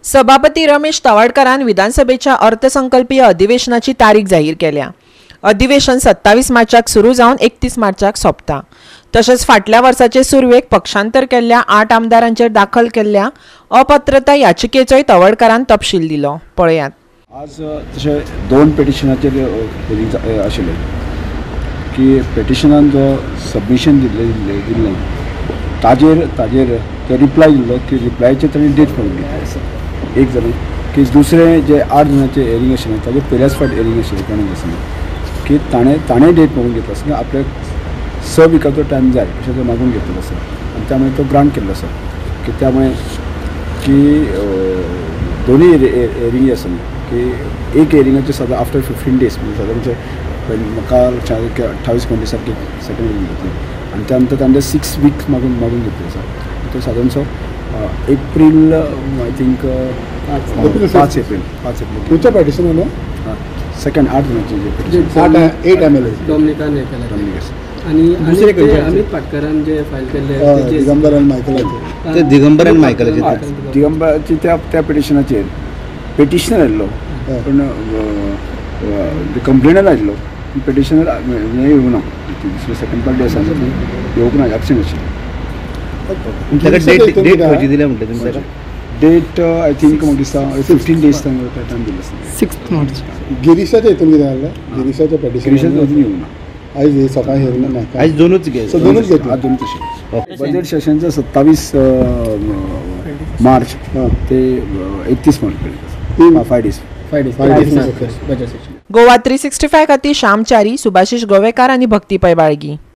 सभापती रमेश तवडकारान विधानसभेच्या अर्थसंकल्पीय अधिवेशनाची तारीख जाहीर केल्या. अधिवेशन 27 मार्चाक सुरू जावन 31 मार्चाक सोंपता. तशेंच फाटल्या वर्साचे सुरवेक पक्षांतर केल्ल्या 8 आमदारांचेर दाखल केल्ल्या अपात्रता याचिकेचोय तवडकारान तपशील दिलो. पळयात. आज तशें 2 पेटिशनाचेर हियरींग आशिल्लें की पेटिशनान जो सबमिशन दिल्लें ताजेर तो रिप्लाय दिल्लो की रिप्लायचेर ताणें डेट मागून घेतली. एक जालें की दुसरें जे 8 जाणांचें हियरींग आशिल्लें ताजेर पयल्याच फावट हियरींग आशिल्लें कोणूच आसना की ताणें डेट मागून घेतलो आसना, आपल्याक 6 विकाचो टायम जाय अशें तो मागून घेतलेलो आसा आनी त्यामुळे तो ग्रांट केल्लो आसा की त्यामुळे की दोनूय हियरींग आसा की एक हियरिंगाचे सादारण आफ्टर 15 डेज म्हणजे सादारण म्हाका लक्षांत की 28 ट्वेंटी सारकी सेकंड हियरींग जातली आनी त्या नंतर तांणे 6 वीक्स मागून घेतले आसा. तो सादारणसो एप्रील I think 5 April खंयच्या पेटिशनान सेकंड 8 जाणांचे 8 MLA डॉमनिकान हे केला आनी दुसरे खंयचे अमित पाटकरान जे फायल केल्ले दिगंबर आनी मायकलाचे ते दिगंबर आनी मायकलाचे दिगंबराचे त्या पेटिशनाचेर पेटिशनर आयिल्लो पूण कंप्लेनर आयिल्लो पेटिशनर हें येवंक ना, दुसरी सेकंड पार्टी आसा ती येवंक ना, एबसेंट आशिल्ली. डेट खंयची दिल्या म्हणटा तुमी ताका? डेट I think म्हाका दिसता 15 डेज टायम दिल्लो आसा. 6 मार्च. गिरीशाच्या हितून कितें जालें? गिरीशाच्या पेटिशन गिरीशाचें अजून येवंक ना. आयज सकाळी हियरींग ना, आयज दोनूच घे, दोनूच घेतले, आज दोनूच आशिल्ले. बजेट सेशनचं 27 मार्च ते 31 मार्च पर्यंत 5 days. 5 days budget session. Goa 365 खातीर श्याम च्यारी, सुभाषिश गोवेकार आनी भक्ती पै बाळगी.